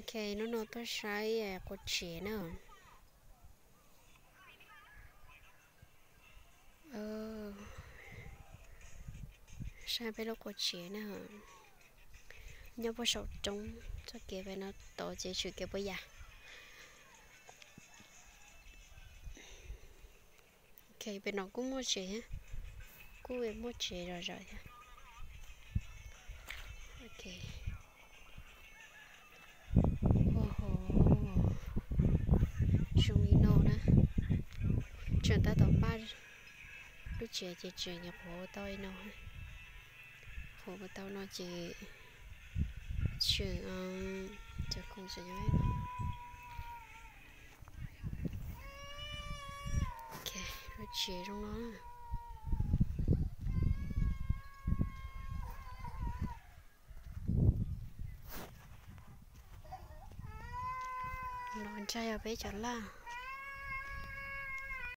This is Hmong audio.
Ok, hnub no tuaj saib qua tsev na. Saib peb lub qua tsev na. Nyob puag saum roob, txoj kev pem no tod ces tshwm kev puas yam. Ok, pem no kuj muaj tsev thiab, kuj muaj tsev zom zaws thiab. Ok. Zoo li no na. Tseem tab tom npaj lub tsev ces tseem nyuam qhuav ua tau li no. Qhuav ua tau no ces tseem, cov khoom tseem nyob li no. Ok, lub tsev zoo no. Los ntshe yog peb cov laj.